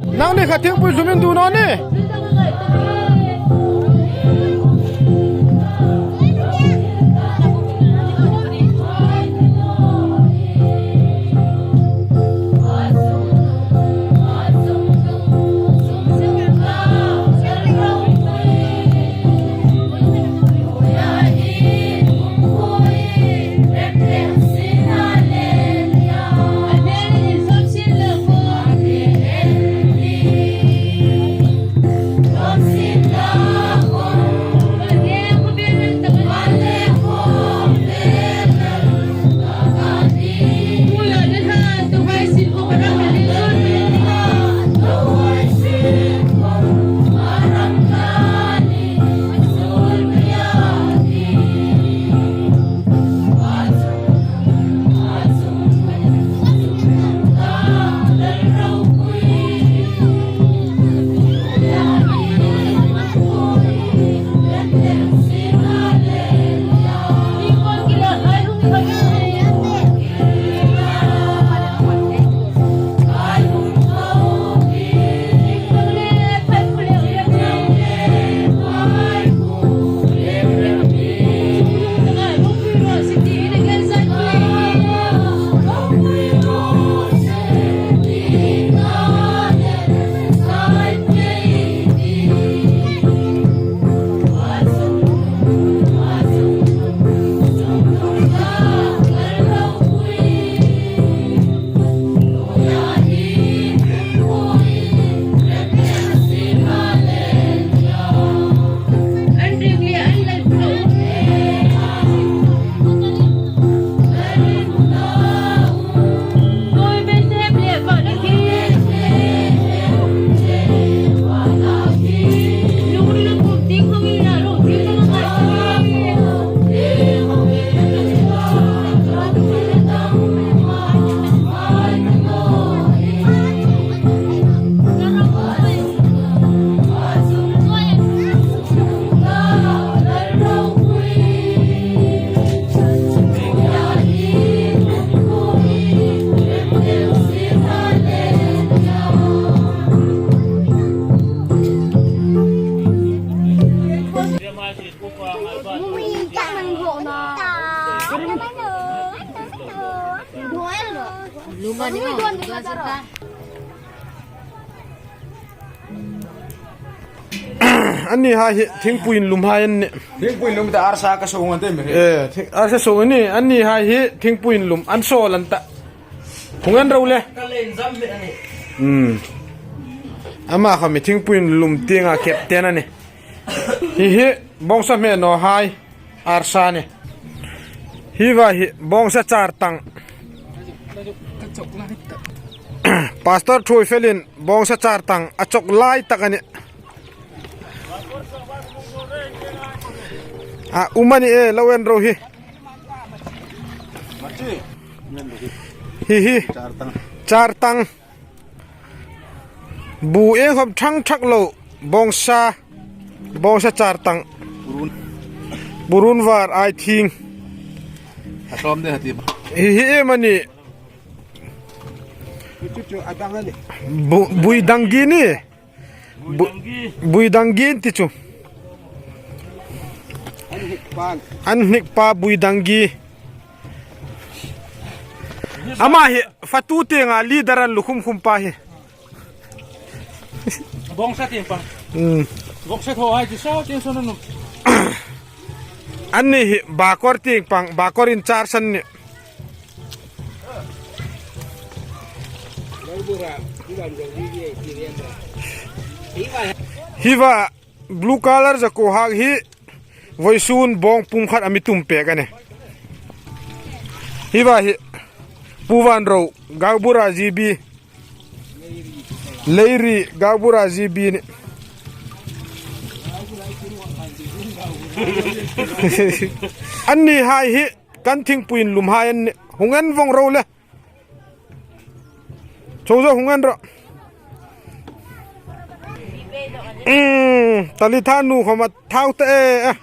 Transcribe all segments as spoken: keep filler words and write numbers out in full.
Nangni kha thingpui hlum in du naw ni. Anni hai hi thingpui in lum hai an nih. Thingpui in lum ta arsa ka suong an ti mi. Eh, thing, arsa suong an nih. Anni hai hi thingpui in lum an suol an ta. Hung en ro le. Ka len zam mi a nih. Hmm. Ama kha mi thingpui in lum tienga captain a nih. Hi hi bawngsa hme naw hai. Arsa ni. Hi va hi bawngsa char tang. Pastor Thuoifelin bawngsa char tang a chawk lai tak a nih. A um a nih e, lo en ro hi. Hi hi. Char tang. Bu ieng khawm thang thak lo, bawngsa, bawngsa char tang. Purun. Purun var, ai thing. A hlawm de hati. Hi hi em a nih. Chu chu a dang a nih. Bu, bui danggi ni. Bu, bui danggi ti chu. An hnik pa. An hnik pa bui danggi. Ama hi fatu tienga leader an lukhum khum pa hi. Bawngsa tieng pang. Hmm. Bawngsa thaw hai ti sa tieng sawn an um. Anni hi bakor tieng pang, bakor in char san ni. Hi va blue color zakuo hak hi voisun bawng pum khat a mi tum pek a nih. Hi va hi Pu Vanro, Gaubura G B. Leiri, Gaubura G B ni. Anni hai hi kan thingpui in lum hai an nih. Hung en vong ro le. Chawzo hung en ro. Hmm, Talitha nu khawm a thau ta e, e.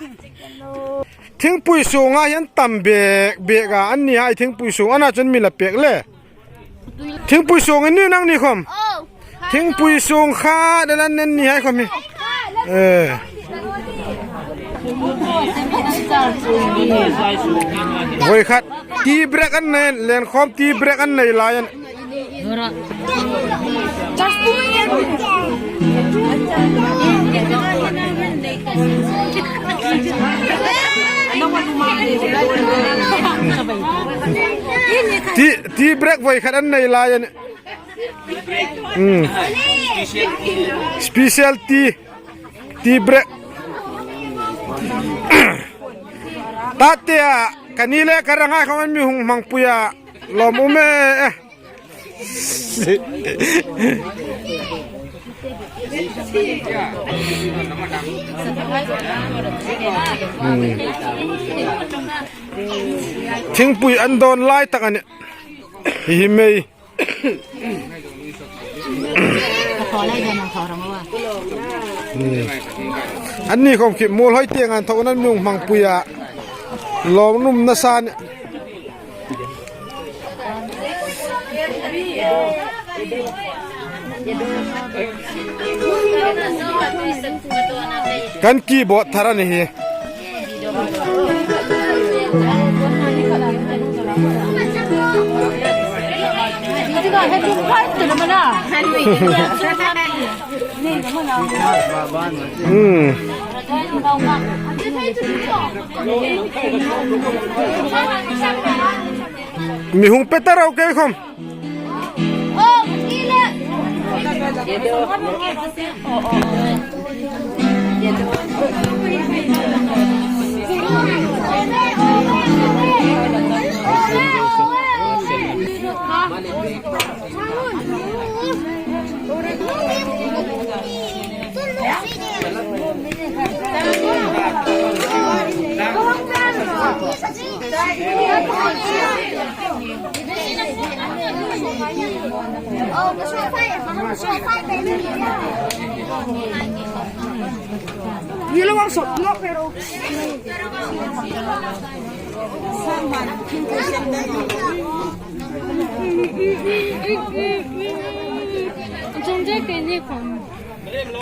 Thingpui suonga hian tam bek bek a, anni hai thingpui suong ana chun mi la pek le. Thingpui suong in ni nangni khawm. Oh. Thingpui sung khat an nen ni hai khawm hi. Eh. Voi khat. Tea break an nei, leng khawm tea break an nei lai an. Tea, tea break voi khat an nei lai an. Hmm. Special tea. Tea break. Tate a, ka ni le ka rang a khawm an mi hung hmangpui a. Lawm um e. Hmm. Thingpui an dawn lai tak a nih. Hi hi mei. Hmm. Anni khawm khi muolhoi tieng an thaw an mi hung hmangpui a. Lawmum nasa nih. Kan keyboard thar a ni hi. Hmm. Mi hung pe ta ro kei khawm.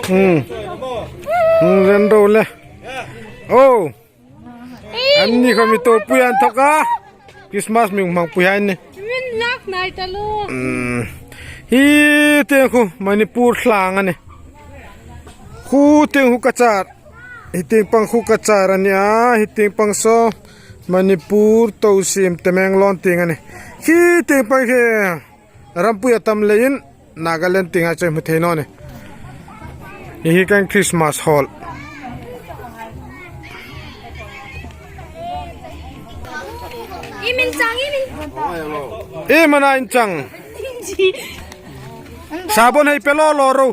Hmm. Hmm, ren ro le. Oh. Anni khawm mi tawpui an thawk a. Christmas mi hung hmangpui hai ni. Min lak nai ta lo. Hmm. Hi tieng khu Manipur thlang a nih. Khu tieng khu Cachar. Hi tieng pang khu Cachar a ni a. Hi tieng pang saw Manipur Tousem Tamenglong tieng a nih. Hi tieng pang khi rampui a tam leiin Nagaland tieng a chei hmu thei naw ni. Hi hi kan Christmas hall. Imin chang, imin. Imin a in chang. Sabon hei pe lo lo ro.